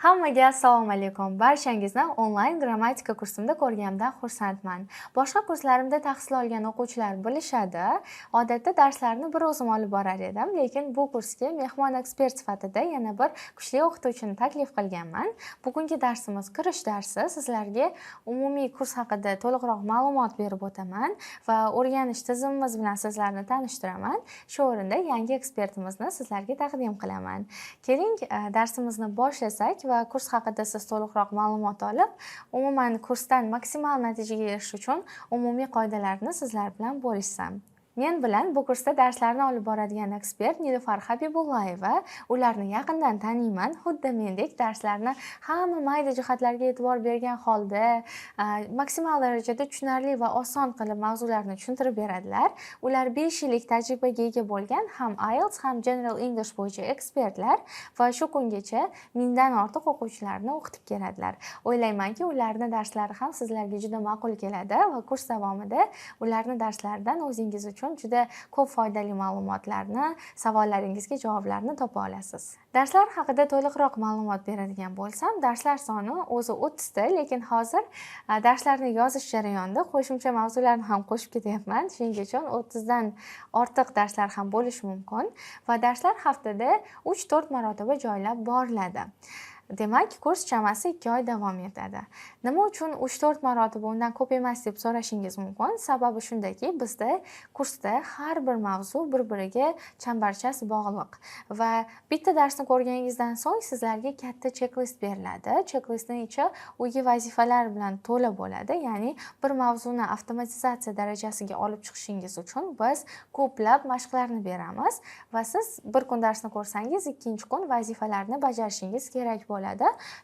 Hammaga assalomu alaykum. Barchangizni onlayn grammatika kursimda ko'rganimdan xursandman. Boshqa kurslarimda tahsil olgan o'quvchilar bilishadi. Odatda darslarni bir o'zim olib borar edim, lekin bu kursga mehmon ekspert sifatida yana bir kuchli o'qituvchini taklif qilganman. Bugungi darsimiz kirish darsi. Sizlarga umumiy kurs haqida to'liqroq ma'lumot berib o'taman va o'rganish tizimimiz bilan sizlarni tanishtiraman. Shu o'rinda yangi ekspertimizni sizlarga taqdim qilaman. Keling, darsimizni boshlasak va kurs haqida siz to'liqroq ma'lumot olib, umuman kursdan maksimal natijaga erishish uchun umumiy qoidalarni sizlar bilan bo'lishsam. Men bilan bu kursda darslarni olib boradigan ekspert Nilufar Habibullayeva. Ularni yaqindan taniyman. Xuddi mendek darslarni hamma mayda jihatlarga e'tibor bergan holda, maksimal darajada tushunarli va oson qilib mavzularni tushuntirib beradilar. Ular 5 yillik tajribaga ega bo'lgan ham IELTS, ham General English bo'yicha ekspertlar va shu kungacha 1000dan ortiq o'quvchilarni o'qitib keladilar. O'ylaymanki, ularni darslari ham sizlarga juda ma'qul keladi va kurs davomida ularni darslaridan o'zingiz uchun juda ko'p foydali ma'lumotlarni, savollaringizga javoblarni topa olasiz. Darslar haqida to'liqroq ma'lumot beradigan bo'lsam, darslar soni o'zi 30 ta, lekin hozir darslarni yozish jarayonida qo'shimcha mavzularni ham qo'shib ketyapman. Shuning uchun 30 dan ortiq darslar ham bo'lishi mumkin va darslar haftada 3-4 marotaba joylab boriladi. Demak, kurs chamasi 2 oy davom etadi. Nima uchun 3-4 marotaba, undan ko'p emas deb so'rashingiz mumkin. Sababi shundaki, bizda kursda har bir mavzu bir-biriga chambarchas bog'liq va bitta darsni ko'rganingizdan so'ng sizlarga katta checklist beriladi. Checklistning ichi uyga vazifalar bilan to'la bo'ladi. Ya'ni bir mavzuni avtomatizatsiya darajasiga olib chiqishingiz uchun biz ko'plab mashqlarni beramiz va siz bir kun darsni ko'rsangiz, ikkinchi kun vazifalarni bajarishingiz kerak bo'ladi.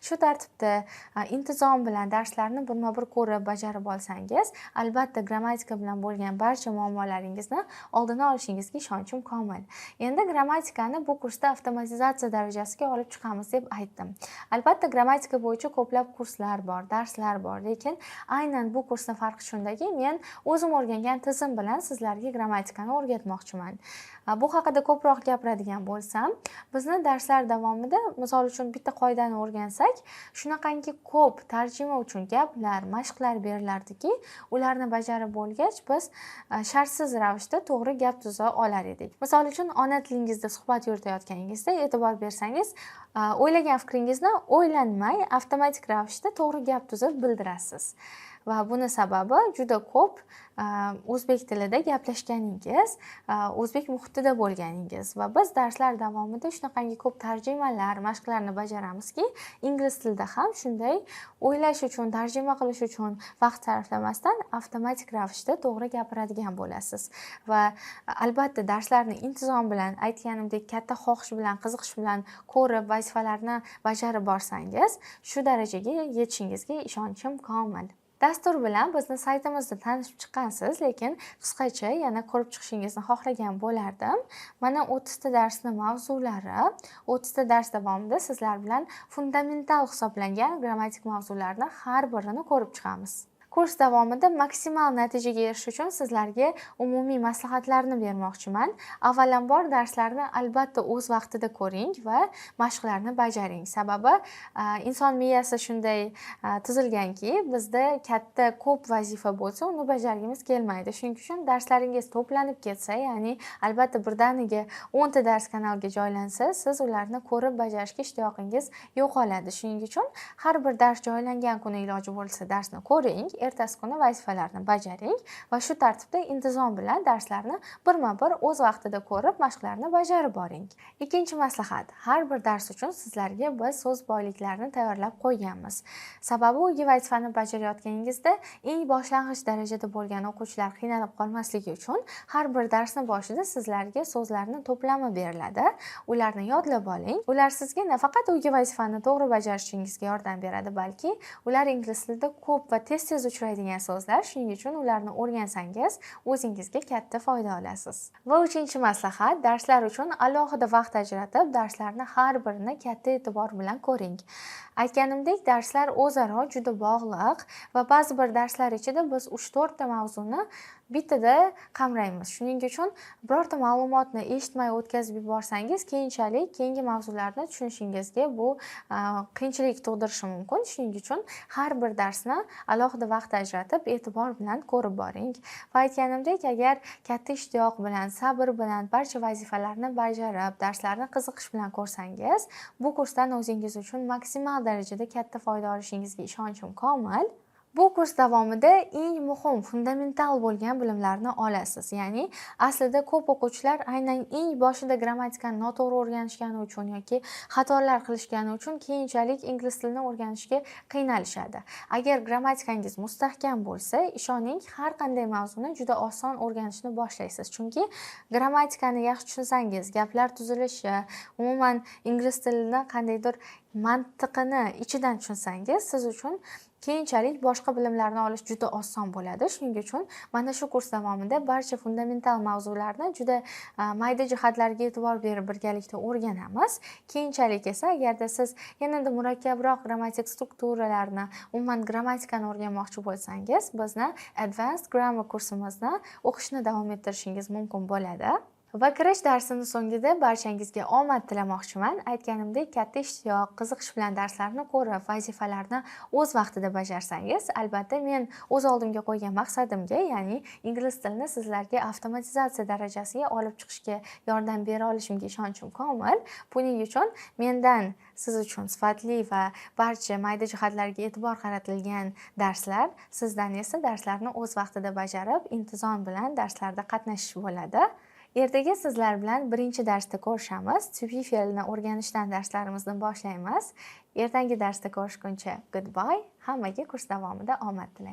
Shu tartibda, intizom bilan darslarni birma-bir ko'rib, bajarib olsangiz, albatta grammatika bilan bo'lgan barcha muammolaringizni oldini olishingizga ishonchim komil. Endi grammatikani bu kursda avtomatizatsiya darajasiga olib chiqamiz deb aytdim. Albatta, grammatika bo'yicha ko'plab kurslar bor, darslar bor, lekin aynan bu kursning farqi shundaki, men o'zim o'rgangan tizim bilan sizlarga grammatikani o'rgatmoqchiman. Bu haqida ko'proq gapiradigan bo'lsam, bizni darslar davomida, misol uchun, bitta qoidani o'rgansak, shunaqangi ko'p tarjima uchun gaplar, mashqlar berilardiki, ularni bajarib bo'lgach, biz shartsiz ravishda to'g'ri gap tuza olar edik. Misol uchun, ona tilingizda suhbat yuritayotganingizda e'tibor bersangiz, o'ylagan fikringizni o'ylanmay avtomatik ravishda to'g'ri gap tuzib bildirasiz. Va buni sababi juda ko'p o'zbek tilida gaplashganingiz, o'zbek muhitida bo'lganingiz va biz darslar davomida shunaqangi ko'p tarjimalar, mashqlarni bajaramizki, ingliz tilida ham shunday o'ylash uchun, tarjima qilish uchun vaqt sarflamasdan avtomatik ravishda to'g'ri gapiradigan bo'lasiz. Va albatta darslarni intizom bilan, aytganimdek, katta xohish bilan, qiziqish bilan ko'rib, vazifalarni bajarib borsangiz, shu darajaga yetishingizga ishonchim komil. Dastur bilan bizni saytimizda tanishib chiqqansiz, lekin qisqacha yana ko'rib chiqishingizni xohlagan bo'lardim. Mana 30 ta darsni mavzulari. 30 ta dars davomida sizlar bilan fundamental hisoblangan grammatik mavzularni har birini ko'rib chiqamiz. Kurs davomida maksimal natijaga erishish uchun sizlarga umumiy maslahatlarni bermoqchiman. Avvalambor, darslarni albatta o'z vaqtida ko'ring va mashqlarni bajaring. Sababi inson miyasi shunday tuzilganki, bizda katta ko'p vazifa bo'lsa, uni bajargimiz kelmaydi. Shuning uchun darslaringiz to'planib ketsa, ya'ni albatta birdaniga 10 ta dars kanalga joylansa, siz ularni ko'rib bajarishga ishtiyoqingiz yo'qoladi. Shuning uchun har bir dars joylangan kuni iloji bo'lsa darsni ko'ring, ertasi kuni vazifalarni bajaring va shu tartibda intizom bilan darslarni birma-bir o'z vaqtida ko'rib, mashqlarni bajarib boring. Ikkinchi maslahat: har bir dars uchun sizlarga biz so'z boyliklarini tayyorlab qo'yganmiz. Sababi uyga vazifani bajarayotganingizda eng boshlang'ich darajada bo'lgan o'quvchilar qiynalib qolmasligi uchun har bir darsni boshida sizlarga so'zlarni to'plami beriladi. Ularni yodlab oling. Ular sizga nafaqat uyga vazifani to'g'ri bajarishingizga yordam beradi, balki ular ingliz tilida ko'p va tez-tez uchraydigan so'zlar. Shuning uchun ularni o'rgansangiz, o'zingizga katta foyda olasiz. Va uchinchi maslahat: darslar uchun alohida vaqt ajratib, darslarni har birini katta e'tibor bilan ko'ring. Aytganimdek, darslar o'zaro juda bog'liq va ba'zi bir darslar ichida biz 3-4 ta mavzuni Bittada qamraymiz. Shuning uchun birorta ma'lumotni eshitmay o'tkazib yuborsangiz, keyinchalik keyingi mavzularni tushunishingizga bu qiyinchilik tug'dirishi mumkin. Shuning uchun har bir darsni alohida vaqt ajratib, e'tibor bilan ko'rib boring. Va aytganimdek, agar katta ishtiyoq bilan, sabr bilan barcha vazifalarni bajarib, darslarni qiziqish bilan ko'rsangiz, bu kursdan o'zingiz uchun maksimal darajada katta foyda olishingizga ishonchim komil. Bu kurs davomida eng muhim, fundamental bo'lgan bilimlarni olasiz. Ya'ni aslida ko'p o'quvchilar aynan eng boshida grammatikani noto'g'ri o'rganishgani uchun yoki xatolar qilishgani uchun keyinchalik ingliz tilini o'rganishga qiynalishadi. Agar grammatikangiz mustahkam bo'lsa, ishoning, har qanday mavzuni juda oson o'rganishni boshlaysiz. Chunki grammatikani yaxshi tushunsangiz, gaplar tuzilishi, umuman ingliz tilini qandaydir mantiqini ichidan tushunsangiz, siz uchun keyinchalik boshqa bilimlarni olish juda oson bo'ladi. Shuning uchun mana shu kurs davomida barcha fundamental mavzularni juda mayda jihatlarga e'tibor berib birgalikda o'rganamiz. Keyinchalik esa agarda siz yanada murakkabroq grammatik strukturalarni, umuman grammatikani o'rganmoqchi bo'lsangiz, bizni Advanced Grammar kursimizni o'qishni davom ettirishingiz mumkin bo'ladi. Va kirish darsini so'ngida barchangizga omad tilamoqchiman. Aytganimdek, katta ishtiyoq, qiziqish bilan darslarni ko'rib, vazifalarni o'z vaqtida bajarsangiz, albatta men o'z oldimga qo'ygan maqsadimga, ya'ni ingliz tilini sizlarga avtomatizatsiya darajasiga olib chiqishga yordam bera olishimga ishonchim komil. Buning uchun mendan siz uchun sifatli va barcha mayda jihatlarga e'tibor qaratilgan darslar, sizdan esa darslarni o'z vaqtida bajarib, intizom bilan darslarda qatnashish bo'ladi. Ertaga sizlar bilan birinchi darsda ko'rishamiz. To be fe'lini o'rganishdan darslarimizni boshlaymiz. Ertangi darsda ko'rishguncha goodbye. Hammaga kurs davomida omad tilayman.